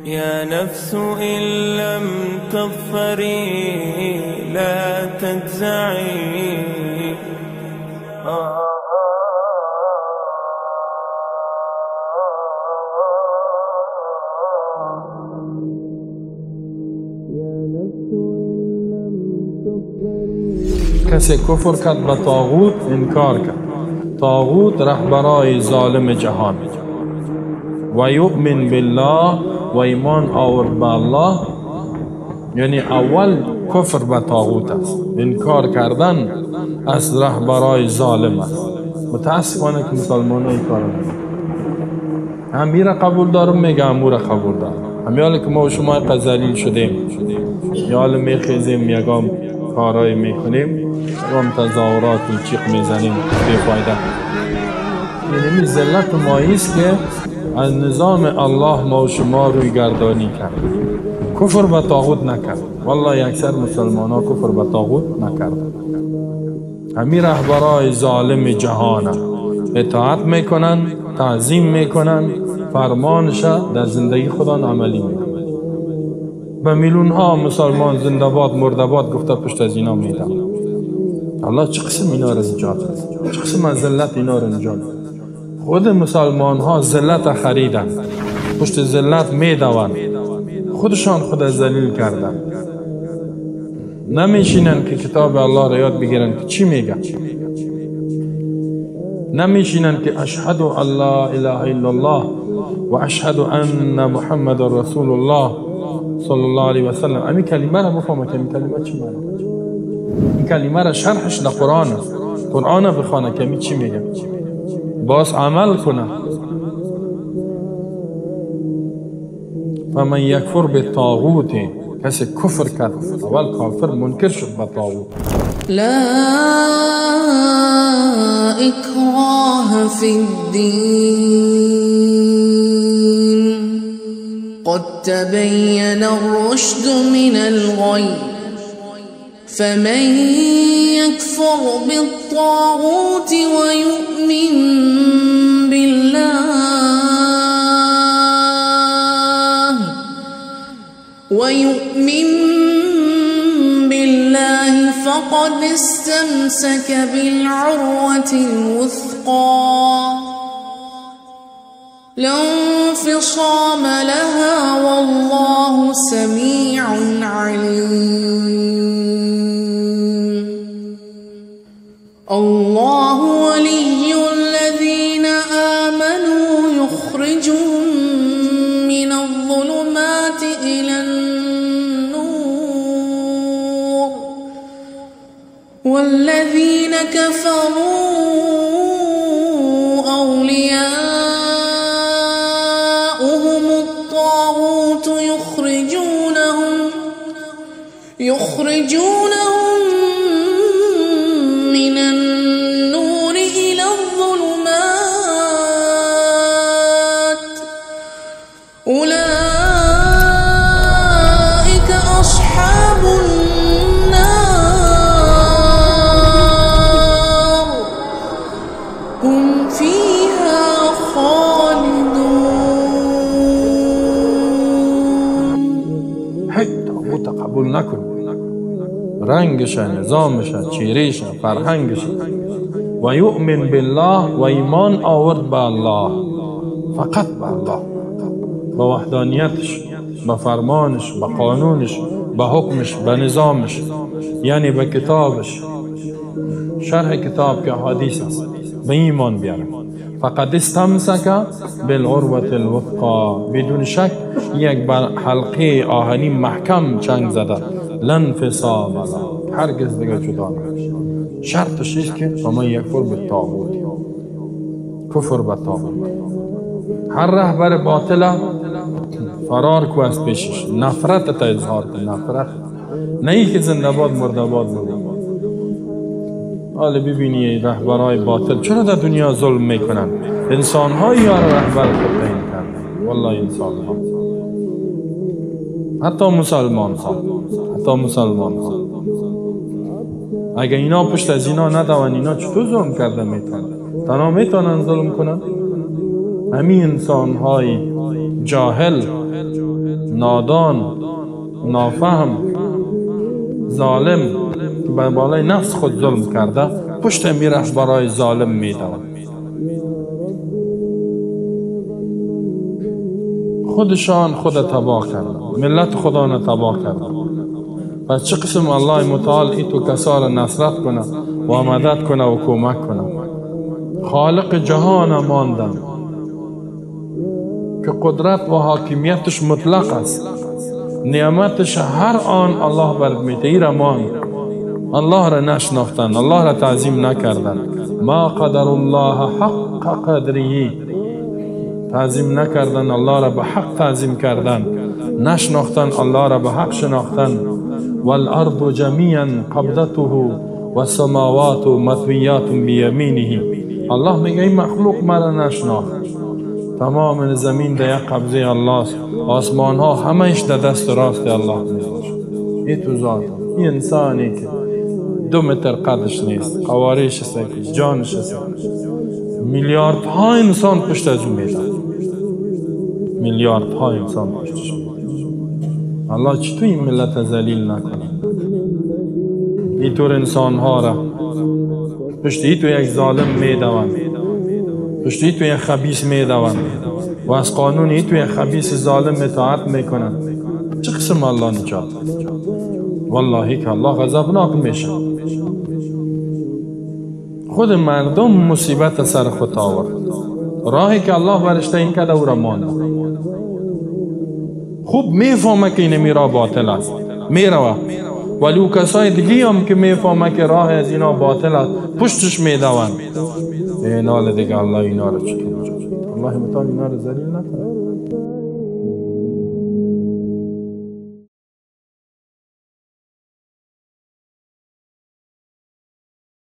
یا نفس إن لم تظفري لا تجزعي. کسی کفر کرد به طاغوت انکار کرد. طاغوت رهبرای ظالم جهان. و یؤمن بالله و ایمان آورد به الله، یعنی اول کفر به طاغوت است، انکار کردن از رهبرای ظالم است. متاسفانه که مسلمان ها این کار نمیکنن. هم را قبول دارم میگه هم او را قبول دارم. همیاله که ما و شما ذلیل شدیم، یا میخیزیم یگام کارای میکنیم، یگام تظاهرات و چیق میزنیم بیفایده. یعنی ذلت مایی است که از نظام الله ما و شما روی گردانی کرد، کفر به طاغوت نکرد. والله اکثر مسلمان ها کفر به طاغوت نکرد. همین رهبرای ظالم جهان اطاعت میکنن، تعظیم میکنن، فرمانش در زندگی خودان عملی میکنن. به میلیون ها مسلمان زنده باد مرده باد گفته پشت از اینا میدن. الله چه قسم اینا را نجات داد، چه قسم از ذلت اینا را نجات داد. خود مسلمان ها ذلت خریدن، پشت ذلت میدوند، خودشان خود ذلیل کردن. نمیشینن که کتاب الله را یاد بگیرن که چی میگه، نمیشینن که اشهد ان لا اله الا الله و اشهد ان محمد رسول الله صلی الله علیه و سلم. همین کلمه را بفهمه که این کلمه چی معنی، این کلمه را شرحش در قرآن است، قرآن بخوانه که می چی میگه، باز عمل کنه. فمن یکفر بالطاغوت، کسی کفر کرد، اول کافر منکر شد به طاغوت. لا اکراه فی الدین قد تبین الرشد من الغی فمن یکفر بالطاغوت ویؤمن بالله فقد استمسك بالعروة الوثقى لا انفصام لها والله سميع عليم. الله ولي الذين آمنوا يخرجهم من الظلمات إلى النور والذين كفروا أولياؤهم الطاغوت يخرجونهم من النور إلى الظلمات أولئك أصحاب النار هم فيها خالدون. هیچ طاغوت قبول نکن، رنگش، نظامش، چیریش، فرهنگش. و یؤمن بالله و ایمان آورد به الله، فقط به الله، به وحدانیتش، به فرمانش، به قانونش، به حکمش، به نظامش، یعنی به کتابش، شرح کتاب که حدیث است، به ایمان بیارم. فقد استمسک بالعروة الوثقا، بدون شک یک بر حلقه آهنی محکم چنگ زده، لا انفصام له، هرگز دیگه جدا نمیشه. شرطش است که فمن یکفر بالطاغوت، کفر به طاغوت. هر رهبر باطل فرار کو از پیشش، نفرت تا اظهار کن، نفرت، نه ای که زنده باد مرده باد بگو. حالا ببینی رهبرای باطل چرا در دنیا ظلم میکنن؟ انسان های یار رهبر خود تعیین کردن، والله انسان ها، حتی مسلمان ها، حتی مسلمان ها. اگه اینا پشت از اینا ندوان، اینا چطور ظلم کرده میتونن؟ تنها میتونن ظلم کنن؟ همین انسان های جاهل نادان، نافهم، ظالم که به بالای نفس خود ظلم کرده پشت می رهبرای ظالم میدوند. خودشان خود تباه کردن، ملت خدا را تباه کردن. پس چه قسم الله متعال ای تو کسا را نصرت کنه و مدد کنه و کمک کنه؟ خالق جهان ماندن که قدرت و حاکمیتش مطلق است، نعمتش هر آن الله برد میده. ای را ماند، الله را نشناختن، الله را تعظیم نکردن. ما قدر الله حق قدره، تعظیم نکردن، الله را به حق تعظیم کردن، نشناختن، الله را به حق شناختن. والارض جمیعا قبضته والسماوات مطویات بیمینه. الله میگه این مخلوق مرا نشناخت، تمام زمین در یک قبضه الله است، آسمان ها همهش در دست راست الله میباشد. این تو ذات، این انسانی که 2 متر قدش نیست، قوارش است، جانش است، میلیاردها انسان پشت از او میدن، میلیاردها انسان پشتش میدن. الله چطور این ملت ذلیل نکنه؟ اینطور انسان ها را پشت ای تو یک ظالم میدوند، پشت ای تو یک خبیث میدوند و از قانون ای تو یک خبیث ظالم اطاعت میکنند. چه قسم الله نجات؟ والله که الله غضبناک میشه. خود مردم مصیبت سر خود آورد، راهی که الله برش تعیین کرده او را ماند. خوب میفهمه که این میرا باطل است، میروه، ولی او کسای دیگه هم که میفهمه که راه از اینا باطل است پشتش میدوند. اینال دیگه الله اینا را چطور نجات؟ الله متعال اینا را ذلیل نکنه.